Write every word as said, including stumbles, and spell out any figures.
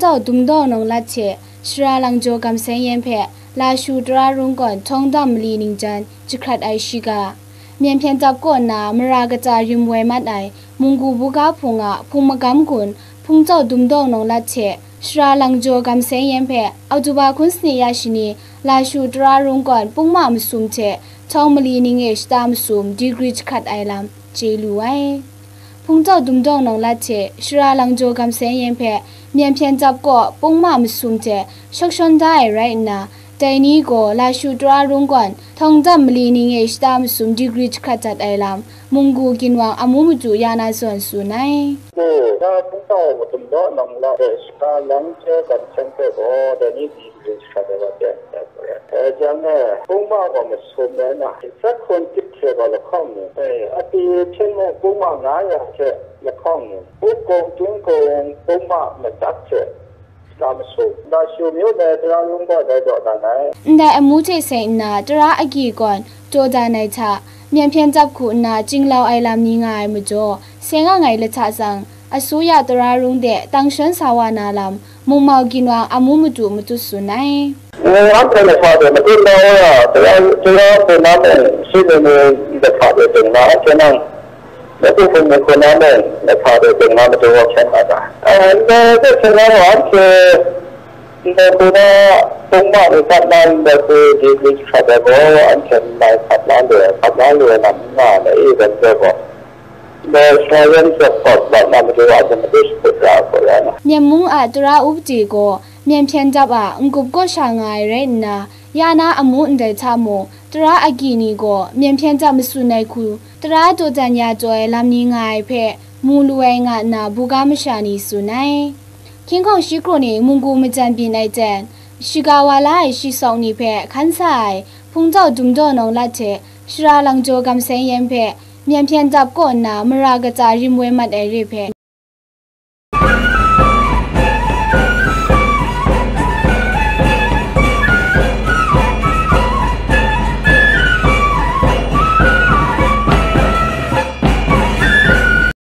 Tau Dumdaw Nawng Lat hte Shara Langjaw Gamseng Yen hpe Lashu Tara Rungkawn htawng dam mali ning jan jahkrat ai shiga, Myen hpyen dap kaw nna mara kaja rim woi mat ai munggu buga hpung a hpung magam gun Hpungtau Dumdaw Nawng Lat hte Shara Langjaw Gamseng Yen hpe Oktoba hkun sani ya shani Lashu Tara Rungkawn pungma masum hte htawng mali ning e shata masum digri jahkrat ai lam chye lu ai. Hpungtau Dumdaw Nawng Lat hte Shara Langjaw Gamseng Yen hpe Myen hpyen dap kaw pungma masum hte shawk shawn da ai rai nna, dai ni gaw Lashu Tara Rungkawn htawng dam mali ning e shata masum digri jahkrat dat ai lam, munggu ginwang amu madu ya na zawn tsun ai. Ko, na Hpungtau Dumdaw Nawng Lat hte Shara Langjaw Gamseng hpe gaw dai ni digri jahkrat ai wa pyan ai gaw rai. E, jang e, pungma gaw masum rai na, Sat hkun chyip hte gaw lahkawng ni, e, Ati hpyen mung pungma nga ya hte lahkawng ni, Up kung Tung kung pungma madat hte shata masum, Lashu myu ai Tara Rungkawn dai daw dan ai. Ndai amu hte seng nna, Tara agyi gawn daw dan ai hta, Myen hpyen dap hku nna chinglau ai lam ni nga ai majaw, seng ang ai lahta tsang, asuya Tara Rung de tang shawn sa wa na lam, mungmau ginwang amu madu matut tsun ai. Anhte lahta de matut na wa, Tara, Tara hpung na mung, shi ni ni lahta de teng na, anhte nang, Matu hpung ni hku na mung, lahta de teng na matu wa hkyen nga ga. Ndai hte hkyen nga gaw, anhte ndai hku na pungma ni hkat na, ndai hku digri jahkrat ai gaw, anhte ndai hkat la lu ai, hkat la lu ai lam n nga ai, i, dai hte gaw, ndai Shara Yen Jawk Kawp mat na matu wa hte matu shakut ra ai hku rai na. Myen mung a Tara Upadi gaw Myen hpyen dap a n-gup kaw sha nga ai rai nna, ya na amu ndai hta mung, Tara agyi ni gaw Myen hpyen dap matsun ai hku, Tara daw dan ya taw ai lam ni nga ai hpe mu lu ai nga nna, buga masha ni tsun ai. Hkying hkawng shi kru ni munggu majan byin ai ten, shiga wa la ai shi sawk ni hpe hkan sa ai Hpungtau Dumdaw Nawng Lat hte Shara Langjaw Gamseng Yen hpe Myen hpyen dap kaw nna mara kaja rim woi mat ai re hpe,